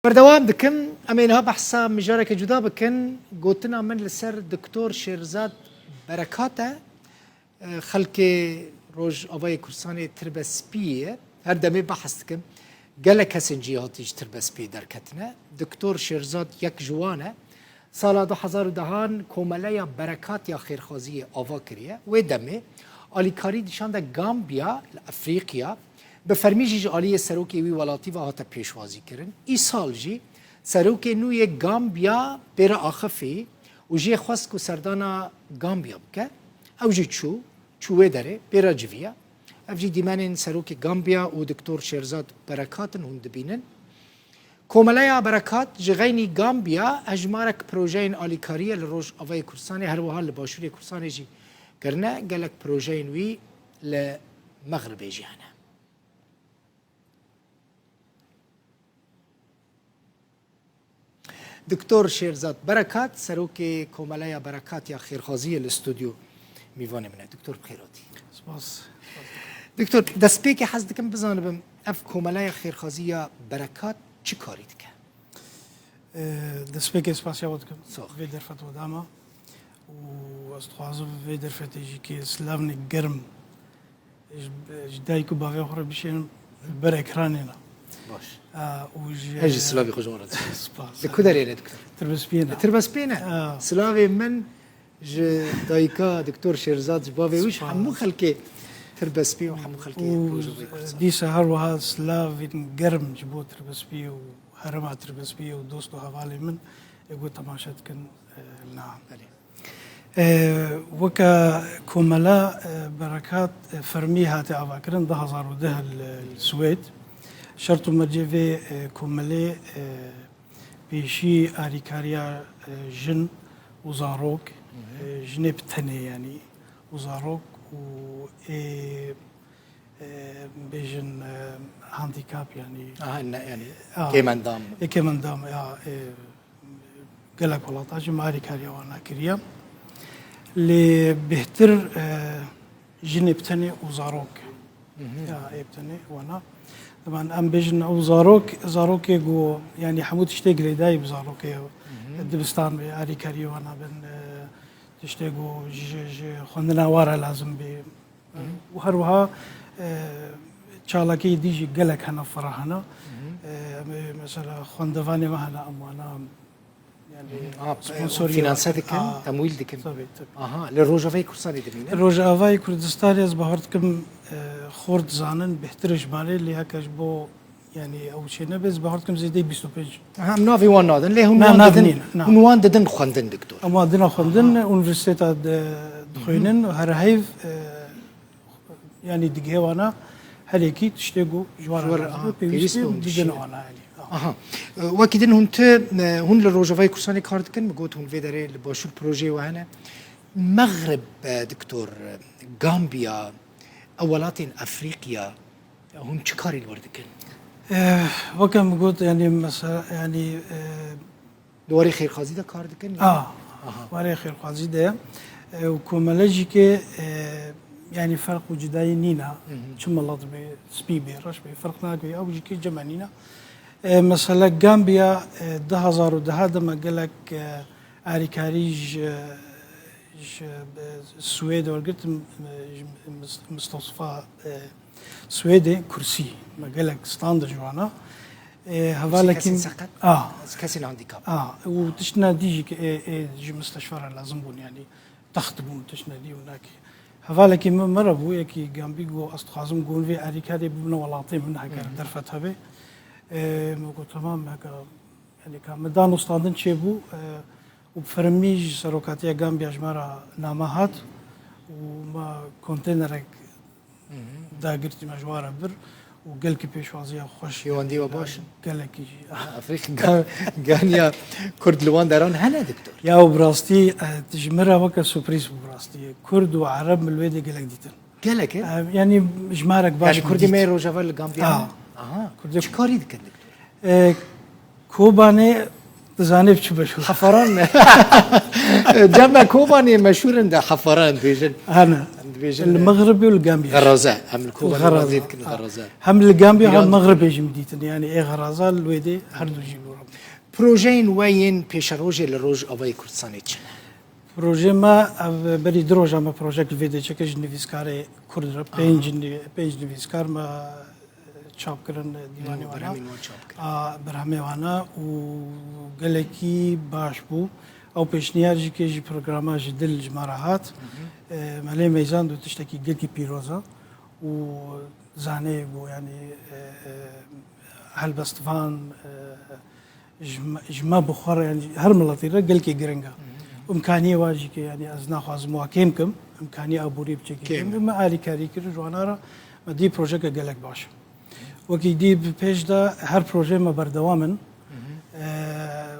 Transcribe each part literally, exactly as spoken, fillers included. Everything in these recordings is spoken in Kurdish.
Berdewam dikim. Em ê niha behsa mijareke cuda bikin. Gotina min li ser Doktor Şêrzad Berekat e. Xelkê Rojavayê Kursanê tirbespiyê ye. Her demê behs dikim. Gelek kesên cîhatî ji tirbespiyê derketine. Doktor Şêrzad yek ji wan e. Sala du hezar û dehan Komeleya Berekat ya Xêrxwaziyê ava kiriye. Wê demê alîkarî dişande Gambiya li Efrîqiya, bi fermî jî ji aliyê serokê wî welatî ve hate pêşwazîkirin. Îsal jî serokê nû yê Gambiya pê re axifî û jê xwest ku serdana Gambiya bike. Ew jî çû, çû wê derê, pê re civiya. Ev jî dîmenên serokê Gambiya û Doktor Şêrzad Berekat in, hûn dibînin. Komeleya Berekat ji xeynî Gambiya hejmarek projeyên alîkariyê li Rojavayê Kurdistanê, her wiha li Başûrê Kurdistanê jî kirine. Gelek projeyên wî li Mexribê jî hene. Doktor Şêrzad Berekat, serokê Komeleya Berekat ya Xêrxwaziyê li stûdyo mîvanê min e. Doktor, bi xêr hatî. Spas. Doktor, destpêkê hez dikim bizanibim, ev Komeleya Xêrxwazî ya Berekat çi karî dike? Ee, destpêkê spasiya we dikim. Sağ ol. Vê derfet we dama. Û ez dixwazim vê derfetê jî kê silavnek germ ji, ji dayik û bavê xwe re bişênim ber ekranê ne. Baş. Aa, û ji Ez jî silavî xwe ji wan re dikim. Spas. Li ku derê ne, doktor? Tirbespiyê ne. Li Tirbespiyê ne. Aa. Silavê min ji dayika doktor Şêrzad, ji bavê wî, ji Spas. Hemû xelkê Tirbespiyê û hemû xelkê Û Rojavayê Kurdistanê. Dîsa her wiha silavên germ ji bo Tirbespiyê û herêma Tirbespiyê û dost û hevalê min ê ku temaşe dikin, e, li niha. Belê. E, weke komela, e, Berekat, e, fermî hate avakirin du hezar û deh li, li Swêd. Şert û mercê vê, e, komelê, e, pêşî arîkariya, e, jin û zarok, Hı hı. e, jinê bi tenê, yanî, û zarok û ê, e, bêjin, e, handîkap, yanî, Aha, ne, yanî, a, kêmendam. ê kêmendam, ya, e, gelek welata jî me arîkariya wan kiriye. Lê bêhtir, e, jinê bi tenê û zarok. Mhm. Ya, ê bi tenê wana. Diman em bêjin ew zarok, zarokê ku, yanî hemû tiştê girêdayî bi zarokê ye. Mhm. Dibistan be, arîkariyê wana bin, e, tiştê ku ji, ji xwendina wa re lazim be. Mhm. Û her wiha, e, çalakiyê dî jî gelek hene, fira hene. Mhm. E, em ê mesela xwendevanê me hene, em wana, yanî, Mhm. A, sponsoriyê fînanse wan dikin, a, temwîl dikin. Tabii, tabii. Aha, li Rojavayê Kurdistanê dimînin? Rojavayê Kurdistanê ez bawer dikim, e, xort dizanin, bêhtir ji me re, lê heke ji bo, yanî, ew çê nebe, ez bawer dikim zêdeyî bîst û pênc. Aha, em navê wan nadin, lê hûn Na, wan nav didin, nîne, na. hûn wan didin xwendin, doktor. Em wan dina xwendin, Aha. Unîversîteta de dixwînin, Mhm. her heyv, e, yanî digihê wana her yekî tiştê ku ji wan Ji wan re, lazim aha, be, pêwîst pêwîst be be û û didin dişîne. wana, yanî. Aha. E, wekî din hûn tu, e, hûn li Rojavayê Kurdistanê kar dikin, min got hûn vê derê li Başûr projeyê we hene. Mexrib, e, doktor, e, Gambiya, ew welatên Efrîqiya, hûn çi karî li wir dikin? E, weke min got, yanî mesela, yanî, e, Di warê xêrxwazî de kar dikin? A, Aha. warê xêrxwazî de ye. E, û komele jî ke, e, yanî ferq û cudayî nîne. Hı hı. Çi milet be, spî be, reş be, ferq nake, ew jî ke cem e nîne. E, mesela Gambiya, e, du hezar û deh de me gelek, e, arîkarî ji, ji, e, Swêd wergirt, e, ji Mis-, Mistosfa, e, Swêdê kursî, me gelek stand ji wana. E, Kursî hevalekî kesên seqet? A. Kesên handîkap. A, û tiştine dî jî ke ê, ê ji misteşfa re lazim bûn, yanî text bûn, tiştine dî û nakê. Hevalekî min me re bû, yekî Gambî, got, ez dixwazim gon vê erîkarê bibine welatê min, heke Hı hı. derfet hebe. E, min got, temam, heke, yanî ka min dan û standin çêbû, e, û bi fermî ji serokatiya Gambiya ji me re name hat û me konteynerek Hı hı. dagirtî me ji wan re bir û gelkî pêşwaziya xweş Pêwendî we baş in? gelekî jî. Efrîk ga-, ganiya Kurd li wan deran hene, doktor? Ya, û bi rastî, e, ji min re weke surprîz bû bi rastî. Kurd û Ereb min li wê dê gelek dîtin. Gelek e? E, yanî ji me re baş Yanî min Kurdê dît. me Rojava li Gambiya Ha. ne? Aha. Kurdê Çi karî dikin, doktor? E, Kobanê Dizanê bi çi meşhûr? Hefaran. Cem me Kobanê meşhûr in de hefaran dibêjin. Hene. Em dibêjin, Li Mexribê û li Gambiyê. Xeraze. Em li Kobanê Xeraze. Dî dikin xeraze. Hem li Gambiyê hem Mexribê jî min dîtin. Yani ê xeraza li wê dê her du jî li wir. Projeyên we yên pêşerojê li Rojavayê Kurdistanê çi ne? Projeyê me ev berî du roja me projek li vê dê çeke ji nivîskarê Kurd re. Pênc, ni- pênc nivîskar me çap kirin dîwanê wana. Berhemên wan çap kirin. A, berhemê wana û gelekî baş bû. Ew pêşniyar jî kê jî programa ji dil ji me re hat. E, me lê meyzand û tiştekî gelkî pîroz e û zanê ku, yanî, e, e, helbestvan, e, ji me, ji me bi xwe re, yanî her miletî re gelkî giring e. Îmkaniyê wan jî ke, yanî ez naxwazim wa kêm kim, îmkanî aborî bi çekî kêm kim. Me alîkarî kir, ji wana re me dî projeke gelek baş e. Wekî dî bi pêş de her projeyê me berdewam in. E,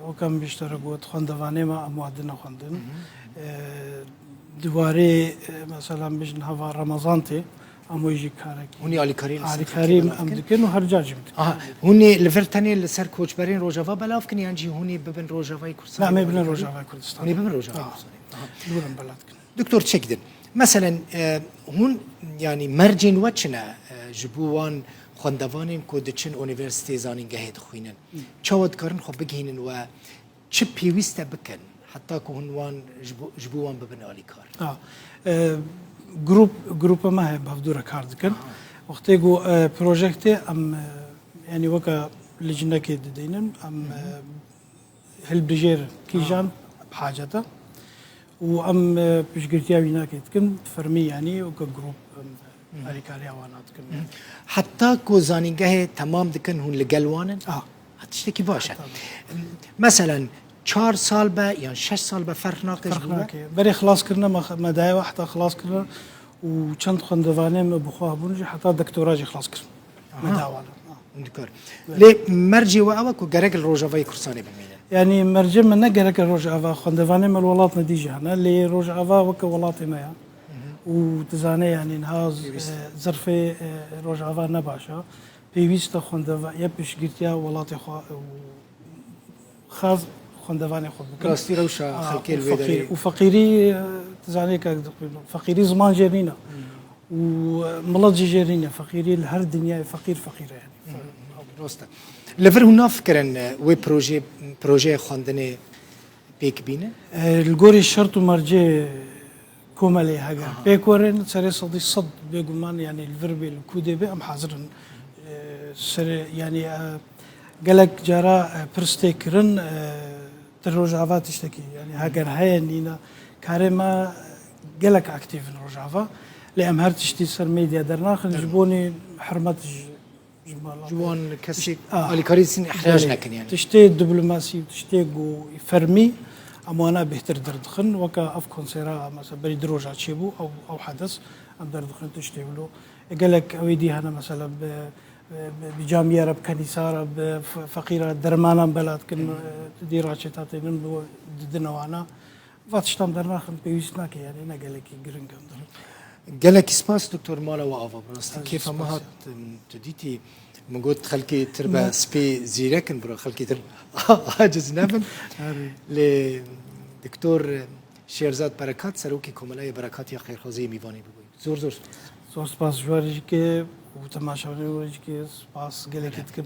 weke min ji te re got, xwendevanê me em wan dine xwendin. E, di warê, e, mesela, em bêjin hava Remezan tê, em wê jî karekî Hûn ê alîkariyê li ser alîkarî xelkê em belav dikin û her car jî em dikin. Aha, hûn ê li vir tenê li ser koçberên Rojava belav kin yan jî hûn ê bibin Rojavayê Kurdistanê? Na, em ê bibin Rojavayê Kurdistanê. Hûn ê bibin Rojavayê Kurdistanê. Aha. Li wir em belav dikin. Doktor, çek din. Meselen, e, hûn, yanî mercên we çi ne, e, ji bo wan xwendevanên ku diçin unîversîtê, zanîngehê dixwînin? Çawa dikarin xwe bigihînin we çi pêwîst e bikin, heta ku hûn wan ji bo, ji bo wan bibin alîkar? Ha, e, grup, grupa me heye, bi hevdû re kar dikin. Aha. Wextê ku, e, projek tê, em, e, yanî weke licnekê dideynin, em, e, hilbijêr kîjan bi hacet e û em, e, piştgirtiya wî nakê dikin, fermî, yanî weke grup, em, alîkariya wana dikin. Heta ku zanîngehê temam dikin, hûn li gel wan in? Ah. Ha, tiştekî baş e. Heta Meselen, çar sal be yan şeş sal be, ferq nake ji Ferq bo we? nake. Berê xilaskirine me, me daye we heta xilaskirine û çend xwendevanê me bi xwe hebûn jî heta doktora jî xilas kirin. Me Aha. daye wan. Hûn dikar. Lê mercê we ew e ku gerek li Rojavayê Kurdistanê bimînin? Yanî mercê me ne gerek li Rojava, xwendevanê me li welatine dî jî hene, lê Rojava weke welatê me ye. Û tu zanê, yanî niha z- Pêwîst. e, zirfê, e, Rojava ne baş e. Pêwîst e xwendeva-, ye piştgirtiya welatê xwe û xaz xwendevanê xwe bikin. Rastî rewşa A, xelkê û li wê feqîr-, derê. Û feqîrî, e, tu zanê kak dixwîn. Feqîrî ziman jê nîne. Û, e, milet jî jê nîne. Feqîrî li her dinyayê feqîr feqîr e yanî. Rast e. Li vir hûn nafikirin, e, wê proje, projeyê xwendinê pêk bînin? E, li gorî şert û mercê komelê heger Aha. pêk werin, serê sedî sed bêguman, yanî li vir bê, li ku dê bê, em hazir in. E, serê, yanî, e, gelek cara, e, pirs tê kirin, e, di Rojava tiştekî, yanî heger heye nîne, karê me gelek aktîf in Rojava. Lê em her tiştî ser medya dernaxin, ji Dernaxin. bonî hurmet ji, ji mala. Ji wan kesê Ah. alîkarî dîtin îhrac Belê. nekin yanî. Tiştê diplomasî û tiştê ku fermî em wana bêhtir derdixin. Weke ev konsera, mesela, berî du roja çêbû, ew, ew hedes em derdixin tiştê wilo. E, gelek ew ê dî hene, mesela, bi, bi, bi camiye re, bi kenîsa re, bi fe-, feqîra dermanan bela dikin, e, tu dî raçeta tênin, bi didine wana. Va tiştan dernaxin, pêwîst nake, yanî ne gelekî giring em dirin. Gelekî spas, Doktor, mala we ava bi rastî. Ez kêfa me spas hat, em, tu dîtî, min got xelkê tir be Ne. spê zîrek in, bira xelkê tir aciz nebin. Erê. Lê Doktor Şêrzad Berekat, Serokê Komeleyê Berekat ya Xêrxwaziyê mîvanê bibû. Zor zor spas. Zor spas ji we re jî ke û temaşevanê we re jî ke spas gelekî dikim.